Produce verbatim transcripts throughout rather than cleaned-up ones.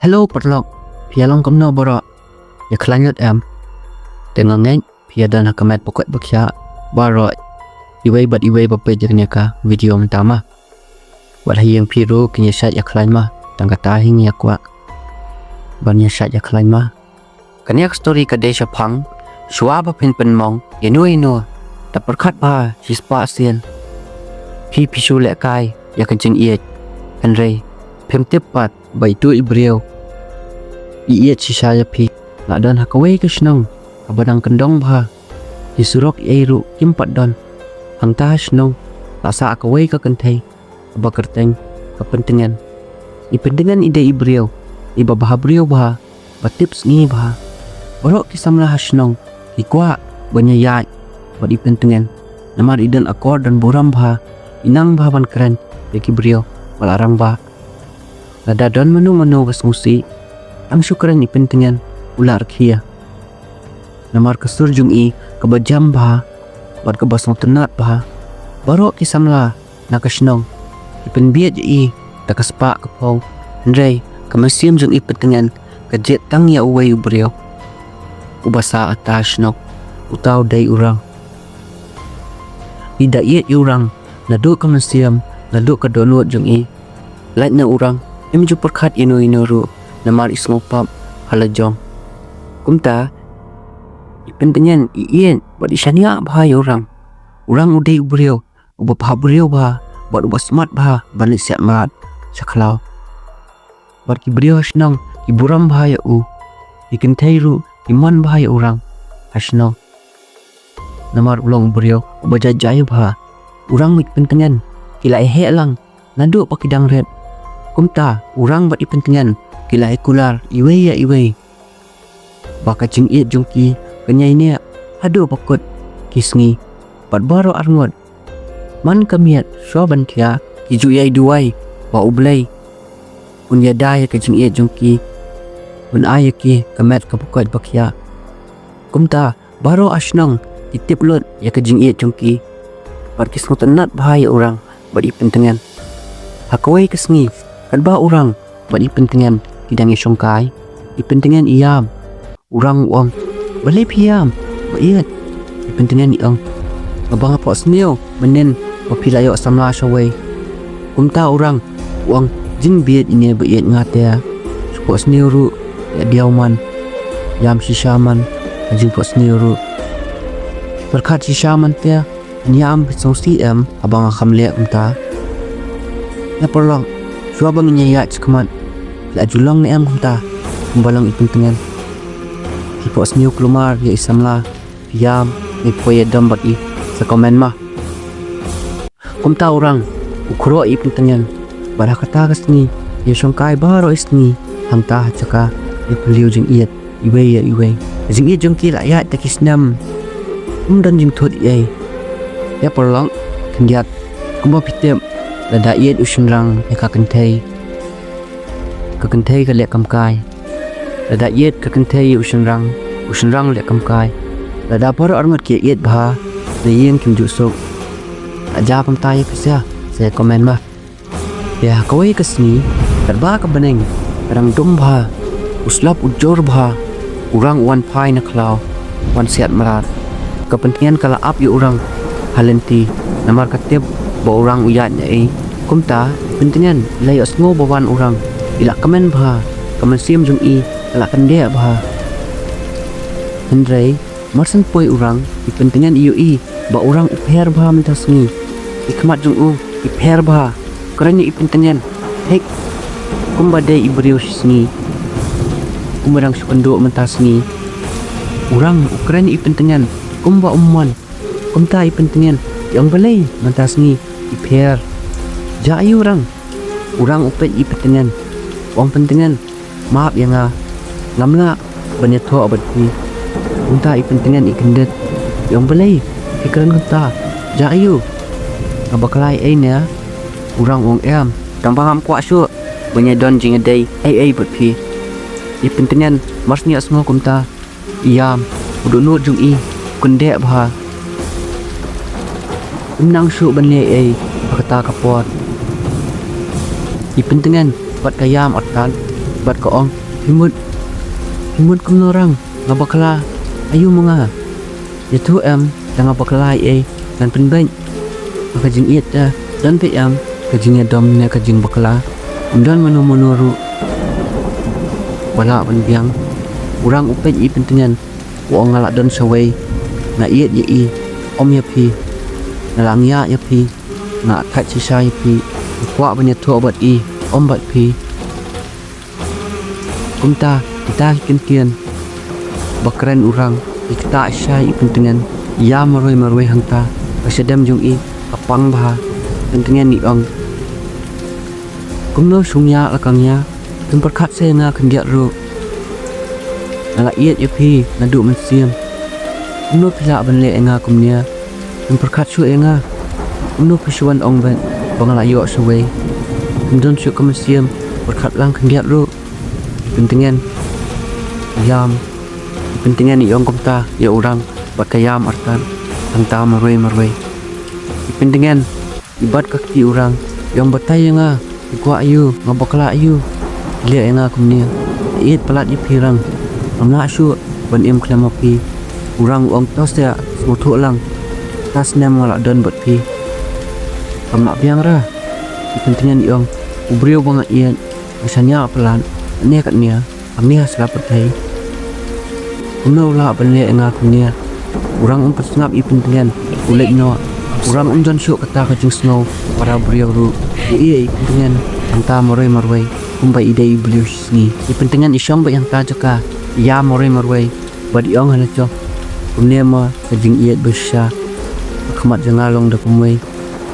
Hello paralok, phi ïa long kumno baroh? Ïa khlaiñ lut em? Te nga ngeit phi ïa don ha ka met ba koit ba khiah baroh, iwei bad iwei ba peit ïa kane ka video mynta ma. Wat ha ïing phi ruh kin ïa shait ïa khlaiñ ma, tang kata hi ngi ïa kwah ban ïa shait ïa khlaiñ ma. Kane ka story ka dei shaphang shuwa ba phin pynmong ïano ïano, da pyrkhat bha shispah sien phi phi shu lehkai ïa ka jingïeit. Hynrei phim tip pat ba ito i briew i ïeit shisha ïa phi. La don ha kawei ka shnong kaba dang kyndong bha, ki surok ei ruh kim pat don. Hangta ha shnong la sah kawei ka kynthei kaba kyrteng ka Pyntngen. I Pyntngen i dei i briew iba bha briew bha, ba tip sngi bha. Baroh ki samla ha shnong ki kwah ban ïa ïaid bad i Pyntngen, namar i don akor don burom bha, i nang bha ban kren ïa ki briew ba la rangbah. Lada don mano mano ba sngewsih, tang shu kren i Pyntngen u la rkhie. Namar ka sur jong i kaba jem bha bad kaba sngewtynnat bha, baroh ki samla na ka shnong ki pynbieit ïa i da ka spah ka phew. Hynrei ka mynsiem jong i Pyntngen ka jied tang ïa uwei u briew uba sah hata shnong, uta u dei u Rang. I da ïeit ïa u Rang naduh ka mynsiem, naduh ka dohnud jong i. Lait na u Rang im ju pyrkhat ïano ïano ruh, namar i sngewpop ha la jong. Kumta i Pyntngen i ïeit bad i shaniah bha ïa u Rang. U Rang u dei u briew uba bha briew bha bad uba smat bha ban leit siat mrad sha khlaw. Bad ki briew ha shnong ki burom bha ïa u. Ki kynthei ruh ki mon bha ïa u Rang ha shnong, namar u long u briew uba jai jai bha. U Rang bad i Pyntngen ki la ïa heh lang naduh ba ki dang rit. Kumta u Rang bad i Pyntngen ki la ïa kular iwei ïa iwei ba ka jingïeit jong ki kan ïai neh haduh ba kut ki sngi. Bad baroh arngut man ka miet shuwa ban thiah ki ju ïai duwai ba U Blei un ïada ïa ka jingïeit jong ki, un ai ïa ki ka met kaba koit ba khiah. Kumta baroh ha shnong ki tip lut ïa ka jingïeit jong ki bad ki sngewtynnat bha ïa u Rang bad i Pyntngen. Ha kawei ka sngi katba u Rang bad i Pyntngen ki dang ïa shongkai, i Pyntngen i ïam. U Rang u ong, balei phi ïam ba ïeit? I Pyntngen i ong, nga ba nga phohsniew mynnin ba phi la ïoh samla shawei. Kumta u Rang u ong, jin bieit ine ba ïeit nga te. Shu phohsniew ruh ïa diaw man, ïam shisha man ha jingphohsniew ruh. Pyrkhat shisha man te, ïam phi sngewsih em haba nga kham leh kumta? Ïa paralok, shuwa ba ngin ïa ïaid shakhmat, la ju long ne em kumta kumba long i Pyntngen? Phi phohsniew kulmar ïa i samla, phi ïam ne phi kwah ïa dom bad i? Sa comment ma. Kumta u Rang u khroh ïa i Pyntngen bad ha kata ka sngi ïa shongkai baroh i sngi hangta ha jaka ïa phylliew jingïeit iwei ïa iwei. Jingïeit jong ki la ïaid da ki snem, um don jingthut ei. Ïa paralok khyndiat, kumba phi tip, lada ïeit u shynrang ïa ka kynthei, ka kynthei ka leh kam kai. Lada ïeit ka kynthei ïa u shynrang, u shynrang leh kam kai. Lada baroh arngut ki ïeit bha, na ïing kim ju suk. La jia kumta ïa phi sha, sa comment ma. Te ha kawei ka sngi, katba ka bneng ka dang dum bha, u slap u jur bha, u Rang u wan phai na khlaw, wan siat mrad. Ka Pyntngen ka la ap ïa u Rang ha lynti, namar ka tip ba u Rang u ïaid na ei. Kumta i Pyntngen i la ïohsngew ba wan u Rang, i la kmen bha, ka mynsiem jong i ka la kyndeh bha. Hynrei mar syn poi u Rang, i Pyntngen i ïohi ba u Rang u pher bha mynta sngi. I khmat jong u i pher bha. Kren ïa i Pyntngen, hek, kumba dei i briew shisngi. Kumba dang shu kynduh mynta sngi. U Rang u kren ïa i Pyntngen kumba um mon. Kumta i Pyntngen i ong, balei mynta sngi i pher? Jia aiu Rang? U Rang u peit ïa i Pyntngen, u ong, Pyntngen, map ïa nga, ngam lah ban ïathoh bad phi. Kumta i Pyntngen i kyndit, i ong, balei phi kren kumta? Jia aiu? Nga bakla ïa ei ne? U Rang u ong, em, tang ba ngam kwah shuh ban ïadon jingïadei ei ei bad phi. I Pyntngen mar shu ïohsngew kumta, i ïam, u dohnud jong i u kyndeh bha. Um nang shuh ban leh ei ei ha kata ka por. I Pyntngen pat ka ïam artat. Bad ka ong, phi mut, phi mut kumno Rang, nga bakla, aiu ma nga? Ïathuh em, da nga bakla ei ei, ngan pynbeit. Ha ka jingïeit te, don phi em, ka jingïadom ne ka jingbakla. Ym don mano mano ruh ba lah ban biang. U Rang u peit ïa i Pyntngen, u ong nga la don shawei, nga ïeit ïa i, ym ïa phi. Nga la ngiah ïa phi, nga thait shisha ïa phi, nga kwah ban ïathuh bad i, ym bad phi. Kumta, kita ki kyntien ba kren u Rang, ki ktah shisha ïa i Pyntngen, ïa marwei marwei hangta, ka shadem jong i, ka pang bha, i Pyntngen i ong. Kumno shu ngiah la ka ngiah, phim pyrkhat seh ïa nga khyndiat ruh. Nga la ïeit ïa phi, naduh mynsiem. Kumno phi lah ban leh ïa nga kumne? Phim pyrkhat shuh ïa nga. Kumno phi shu wan ong beit ba nga la ïoh shawei? Phim don shuh ka mynsiem pyrkhat lang khyndiat ruh. I Pyntngen i ïam. I Pyntngen i ong kumta ïa u Rang bad ka ïam artat hangta marwei marwei. I Pyntngen i bat ka kti u Rang, i ong batai ïa nga, phi kwah aiu, nga bakla aiu? Leh ïa nga kumne, nga ïeit palat ïa phi Rang. Ngam lah shuh ban im khlem ma phi. U Rang u ong to seh, sngewthuh lang. Kata snem nga la don bad phi. Kam lah biang re. I Pyntngen i ong, u briew ba nga ïeit, nga shaniah palat, katne katne, hangne ha sla pyrthei. Kumno u lah ban leh ïa nga kumne? U Rang um pynsngap ïa i Pyntngen, u leit noh. U Rang um don shuh kata ka jingsngew para briew ruh. U ïeh ïa i Pyntngen hangta marwei marwei, kumba i dei i briew shisngi. I Pyntngen i shong beit hangta jaka, ïa marwei marwei. Bad i ong ha la jong, kumne ma ka jingïeit ba shisha. Ka khmat jong nga long da kumwei,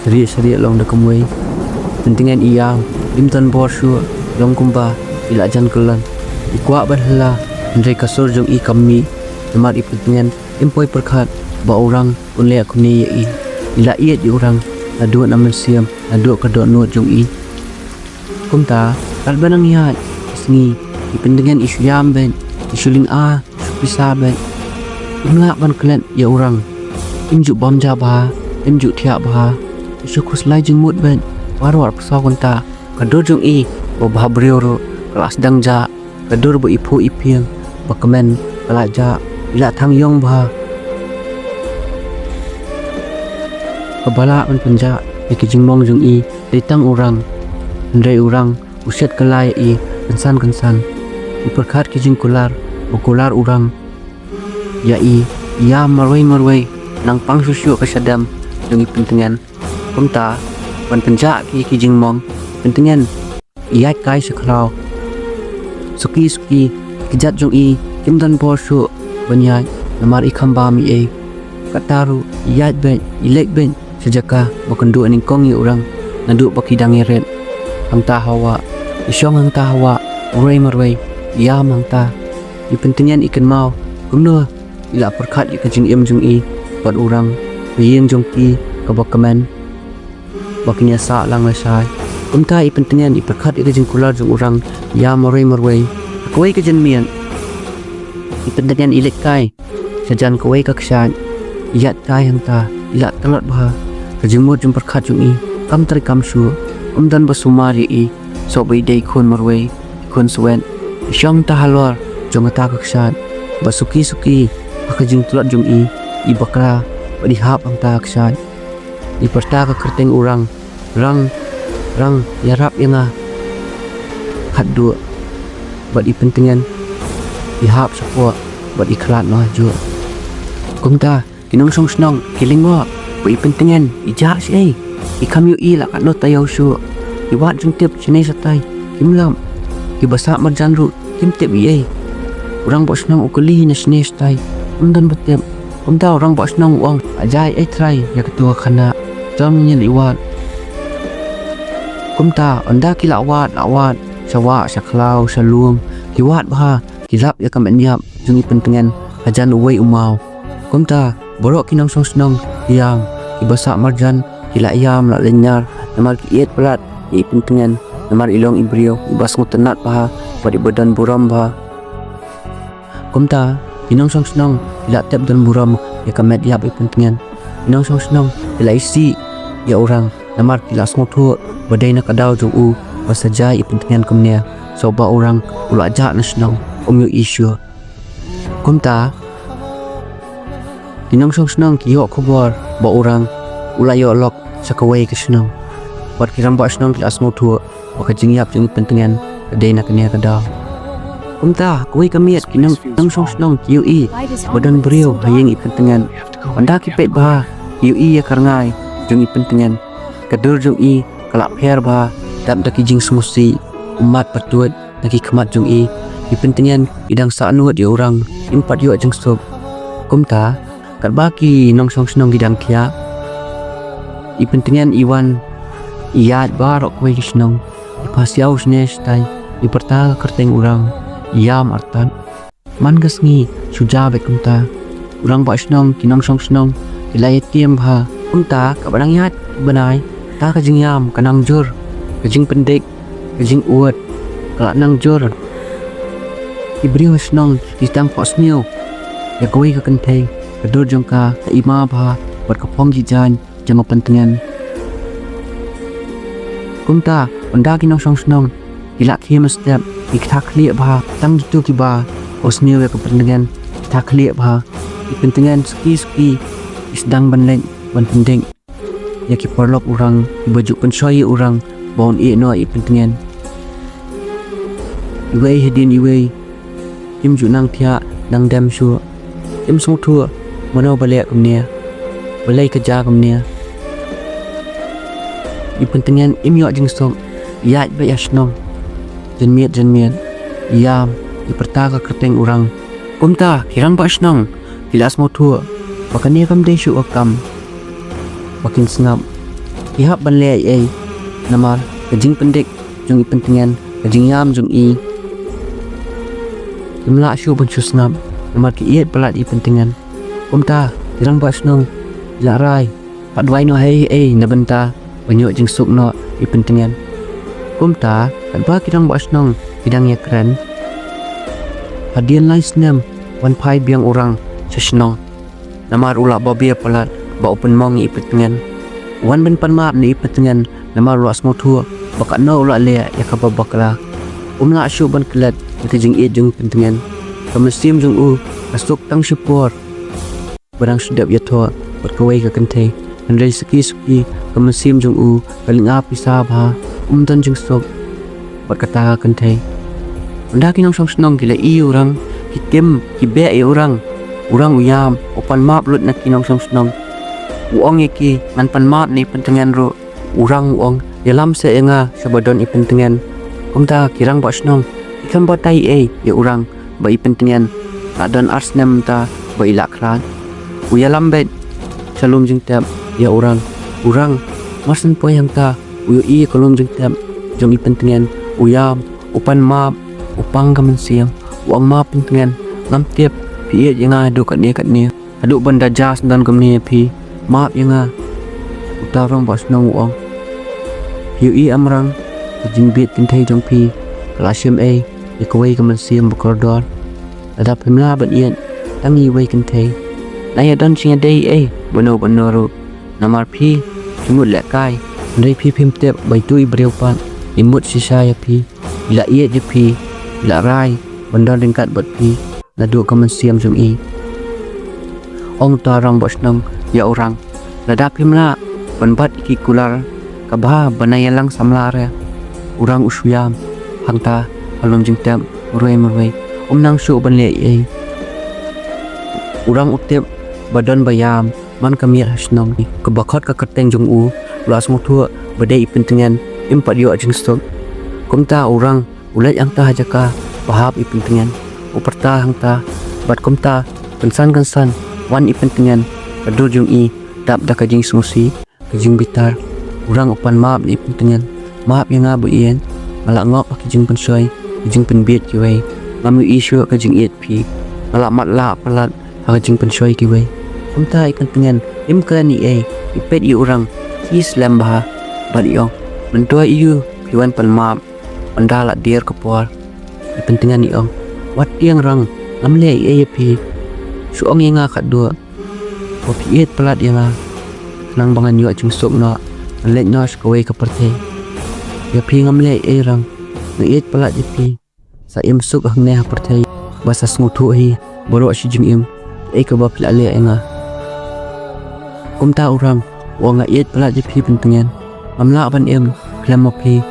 shariah shariah long da kumwei. I Pyntngen i ïam, im don bor shuh, long kumba i la jan kyllon. I kwah ban hla, hynrei ka sur jong i kam mih. Namar i Pyntngen im poi pyrkhat ba u Rang un leh kumne ïa i. I la ïeit ïa u Rang naduh na mynsiem, naduh ka dohnud jong i. Kumta, katba nang ïaid ka sngi, i Pyntngen i shu ïam beit, i shu lynga, i shu pisa beit. Im lah ban klet ïa u Rang. Im ju bam ja bha, im ju thiah bha. I shu khuslai jingmut beit, baroh arphew saw kynta. Ka dur jong i ba bhabriew ruh ka la sdang jah. Ka dur ba i phuh i phieng, ba kmen ka la jah, i la thang ïong bha. Kaba lah ban pynjah ïa ki jingmong jong i dei tang u Rang. Hynrei u Rang u shet kylla ïa i kynsan kynsan. I pyrkhat ki jingkular ba kular u Rang ïa i, ïa marwei marwei, nang pang shuh shuh ka shadem jong i Pyntngen. Kumta, ban pynjah ki, ki jingmong, Pyntngen i ïaid kai sha khlaw. Suki suki, ki kjat jong i kim don bor shuh ban ïaid, namar i kham bam ei ei. Kata ruh i ïaid beit, i leit beit sha jaka ba kynduh nyngkong ïa u Rang, naduh ba ki dang ïarit. Hangta ha wah, i shong hangta ha wah marwei marwei, i ïam hangta. I Pyntngen i kynmaw kumno i la pyrkhat ïa ka jingim jong i bad u Rang, ka ïing jong ki kaba kmen, ba kin ïasah lang lashai. Kumta i Pyntngen i pyrkhat ïa ka jingkular jong u Rang, ïa marwei marwei. Ha kawei ka janmiet, i Pyntngen i leit kai sha jan kawei ka kshaid, i ïaid kai hangta, i la tlot bha. Ka jingmut jingpyrkhat jong i kam trei kam shuh, um don ba sumar ïa i, soh ba i dei khun marwei, khun swet. I shong hangta halor jong kata ka kshaid, ba suki suki ha ka jingtlot jong i, i bakla bad i hap hangta ka kshaid. I pyrta ka kyrteng u Rang, Rang, Rang, ïarap ïa nga. Khatduh bad i Pyntngen i hap shapoh bad i khlad noh hajuh. Kumta ki nongshong shnong ki lyngngoh ba i Pyntngen i jah shaei. Ki kham ïohi la katno taïew shuh. Ki wad jingtip shane shatai, kim lap. Kiba sah marjan ruh kim tip ei ei. U rangbah shnong u kylli na shane shatai, um don ba tip. Kumta u rangbah shnong u ong, a jia ei trai ïa katu ka khynnah, to ngin ïa leit wad. Kumta ynda ki la wad, la wad sha wah, sha khlaw, sha lum, ki wad bha, ki lap ïa ka metïap jong i Pyntngen hajan uwei u maw. Kumta baroh ki nongshong shnong ki ïam, kiba sah marjan ki la ïam, la lynñiar, namar ki ïeit palat ïa i Pyntngen, namar i long i briew iba sngewtynnat bha bad iba don burom bha. Kumta ki nongshong shnong ki la tip don burom ïa ka metïap i Pyntngen. Ki nongshong shnong ki la isih ïa u Rang namar ki la sngewthuh ba dei na ka daw jong u ba sa jia ïa i Pyntngen kumne, shuh ba u Rang u la jah na shnong, um ïohi shuh. Kumta ki nongshong shnong ki ïoh khubor ba u Rang u la ïoh lok sha kawei ka shnong. Bad ki rangbah shnong ki la sngewthuh ba ka jingïap jong i Pyntngen ka dei na kane ka daw. Kumta kawei ka miet ki nong, nongshong shnong ki ïohi ba don briew ha ïing i Pyntngen. Ynda ki peit bha ki ïohi ïa ka rngai jong i Pyntngen. Ka dur jong i ka la pher bha, dap da ki jingsngewsih, ummat patud na ki khmat jong i. I Pyntngen i dang sahnud ïa u Rang, im pat ïoh jingsuk. Kumta katba ki nongshong shnong ki dang thiah, i Pyntngen i wan, i ïaid baroh kawei ki shnong, i pasiaw shane shatai, i pyrta ka kyrteng u Rang, i ïam artat. Man ka sngi shu jia beit kumta. U rangbah shnong, ki nongshong shnong ki la ïatim bha. Kumta kaba dang ïaid ki bnai, kata ka jingïam ka nang jur, ka jingpyndik, ka jingud ka la nang jur. Ki briew ha shnong ki sdang phohsniew ïa kawei ka kynthei, ka dur jong ka ka ima bha bad ka phong jingïaid jong u Pyntngen. Kumta ynda ki nongshong shnong ki la khie mynstep, ki kynthah khlieh bha, tang kito kiba phohsniew ïa ka Pyntngen, ki kynthah khlieh bha. I Pyntngen suki suki i sdang ban leit ban pyndik ïa ki paralok u Rang, kiba ju pynshoi ïa u Rang ba un ïeh noh ïa i Pyntngen. Iwei hadien iwei, kim ju nang thiah nang dem shuh. Kim sngewthuh mano ba leh kumne, balei ka jia kumne. I Pyntngen im ïoh jingsuk, ïaid beit ha shnong, janmiet janmiet i ïam, i pyrta ka kyrteng u Rang. Kumta ki rangbah shnong ki la sngewthuh ba kane kam dei shuh ka kam ba kin sngap. Ki hap ban leh ei ei, namar ka jingpyndik jong i Pyntngen, ka jingïam jong i, kim lah shuh ban shu sngap, namar ki ïeit palat ïa i Pyntngen. Kumta ki rangbah shnong ki la rai, phah duwai noh ei ei na bynta ban ïoh jingsuk noh ïa i Pyntngen. Kumta katba ki rangbah shnong ki dang ïakren, hadien lai snem wan phai biang u Rang sha shnong. Namar u la babe palat ba u pynmong ïa i Pyntngen. U wan ban pan map na i Pyntngen namar u la sngewthuh ba katno u la leh ïa kaba bakla. Um lah shuh ban klet ïa ka jingïeit jong i Pyntngen. Ka mynsiem jong u ka suk tang shipor ba dang shu dep ïathoh bad kawei ka kynthei. Hynrei suki suki ka mynsiem jong u ka lynga pisa bha, um don jingsuk bad kata ka kynthei. Ynda ki nongshong shnong ki la ïohi ïa u Rang, ki tim, ki beh ïa u Rang. U Rang u ïam, u pan map lut na ki nongshong shnong. U ong ïa ki, ngan pan map na i Pyntngen ruh. U Rang u ong, ïalam seh ïa nga sha ba don i Pyntngen. Kumta ki rangbah shnong ki khlem batai ei ei ïa u Rang ba i Pyntngen la don ar snem mynta ba i la khlad. U ïalam beit sha lum jingtep ïa u Rang. U Rang mar shu poi hangta, u ïohi ïa ka lum jingtep jong i Pyntngen, u ïam, u pan map, u pang ka mynsiem, u ong, map Pyntngen, ngam tip phi ïeit ïa nga haduh katne katne, haduh ban da jia syndon kumne ïa phi, map ïa nga. Uta u rangbah shnong u ong, phi ïohi em Rang, ka jingbit kynthei jong phi ka la shim ei ïa kawei ka mynsiem ba kordor. Lada phim lah ban ïeit tang ïa iwei kynthei, la ïa don jingïadei ei bad uno bad uno ruh. Namar phi, phi mut lehkai, hynrei phi phim tip ba itu i briew pat i mut shisha ïa phi, i la ïeit ïa phi, i la rai ban don ryngkat bad phi naduh ka mynsiem jong i. Ong uta u rangbah shnong ïa u Rang, lada phim lah ban bat ïa ki kular, kaba bha ban ïalang samla re. U Rang u shu ïam hangta ha lum jingtep marwei marwei, um nang shuh ban leh ei ei. U Rang u tip ba don ba ïam man ka miet ha shnong, kaba khot ka kyrteng jong u, u la sngewthuh ba dei i Pyntngen, im pat ïoh jingsuk. Kumta u Rang u leit hangta ha jaka ba hap i Pyntngen. U pyrta hangta, bad kumta kynsan kynsan wan i Pyntngen, ka dur jong i dap da ka jingsngewsih, ka jingbitar. U Rang u pan map na i Pyntngen, map ïa nga baieit, nga la ngop ha ki jingpynshoi, ki jingpynbieit kiwei. Ngam ïohi shuh ka jingïeit phi, nga la matlah palat ha ka jingpynshoi kiwei. Kumta i Pyntngen im kren ei ei, i peit ïa u Rang ki slem bha bad i ong, mynta ïa u phi wan pan map, ynda la dier ka por. I Pyntngen i ong, wat tieng Rang, ngam leh ei ei ïa phi. Shu ong ïa nga khatduh ba phi ïeit palat ïa nga, khnang ba ngan ïoh jingsuk noh, ngan leit noh sha kawei ka pyrthei. Ïa phi ngam leh ei Rang, nga ïeit palat ïa phi. Sa im suk hangne ha pyrthei, ba sa sngewthuh hi baroh shi jingim, ei kaba phi la leh ïa nga. Kumta u Rang u ong, nga ïeit palat ïa phi Pyntngen, ngam lah ban im khlem ma phi.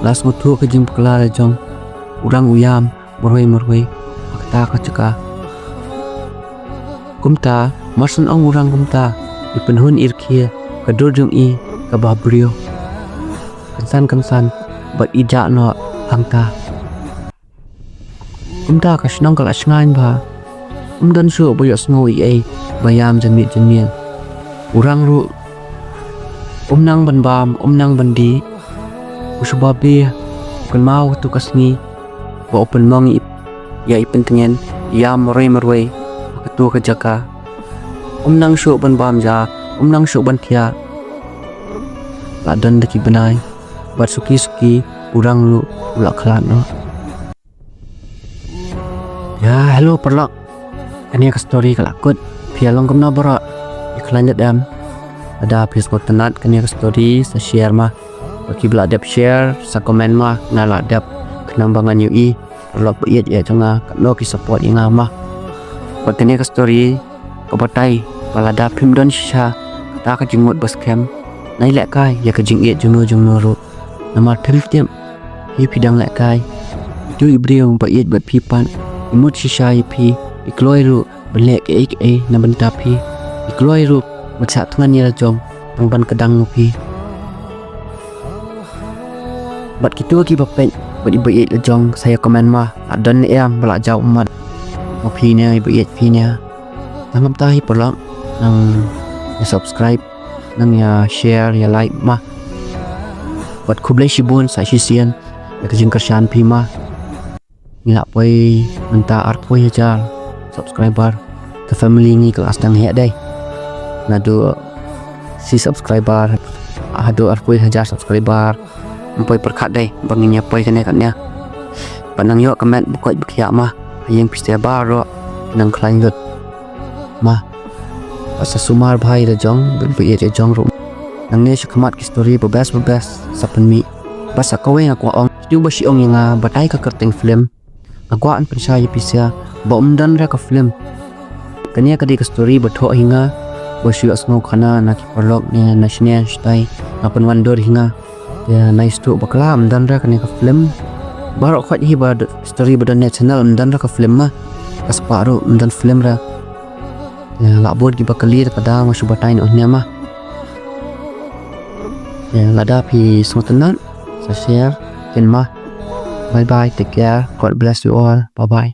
La sngewthuh ka jingbakla la jong u Rang, u ïam marwei marwei ha kata ka jaka. Kumta mar shu ong u Rang kumta, i pynhun i rkhie ka dur jong i kaba briew, kynsan kynsan bad i jah noh hangta. Kumta ka shnong ka la shngaiñ bha, ym don shuh ba ïohsngew ei ei ba ïam janmiet janmiet. U Rang ruh um nang ban bam, um nang ban dih. U shu babe kynmaw katu ka sngi ba u pynmong ïa i Pyntngen ïam marwei marwei ha katu ka jaka. Um nang shuh ban bam ja, um nang shuh ban thiah. La don da ki bnai bad suki suki u Rang ruh u la khlad noh. Ïa, hello paralok. Kane ka story ka la kut. Phi ïa long kumno baroh? Ïa khlaiñ lem. Lada phi sngewtynnat kane ka story, sa share ma. Bad kiba la dep share, sa comment ma, nga la dep. Khnang ba ngan ïohi paralok ba ïeit ïa jong nga katno ki support ïa nga ma. Bad kane ka story ka batai ba lada phim don shisha kata ka jingmut ba skhem, nai lehkai ïa ka jingïeit jongno jongno ruh. Namar phim tip, phi phi dang lehkai. Itu i briew ba ïeit bad phi pat, i mut shisha ïa phi, i kloi ruh ban leh kaei kaei na bynta phi. I kloi ruh ban shah thngan ïa la jong tang ban kdang ma phi. Bad kito kiba peit bad i ba ïeit la jong, sa ïa comment ma, la don ne em ba la jaw ummat ma phi ne i ba ïeit phi ne. Tang kumta hi paralok, nang ïa subscribe, nang ïa share, ïa like ma. Bad khublei shibun sa shisien ïa ka jingkyrshan phi ma. Ngi la poi mynta arphew hajar subscriber. Ka family ngi ka la sdang heh dei. Naduh shi subscriber haduh arphew hajar subscriber, ym poi pyrkhat dei ba ngin ïa poi kane kane. Bad nang ïoh ka met ba koit ba khiah ma ha ïing phi, sa baroh nang khlaiñ lut ma. Bad sa sumar bha ïa la jong bad ba ïeit ïa jong ruh. Nangne shakhmat ki story ba best ba best sa pynmih. Bad sa kawei nga kwah ong, shu ba shu ong ïa nga batai ka kyrteng film. Nga kwah ban pynshai ïa phi sha ba ym don re ka film. Kane ka dei ka story ba thoh hi nga, ba shu ïohsngew khana na ki paralok ne na shane shatai, nga pynwandur hi nga. Te nai sdang bakla, ym don re kane ka film. Baroh khoit hi ba d-, story ba don ne channel, ym don re ka film ma. Ka spah ruh ym don film re. Te la bud kiba kylli, te ka dang shu batai noh ne ma. Te lada phi sngewtynnat, sa share kin ma. Bye bye, take care, God bless you all, bye bye.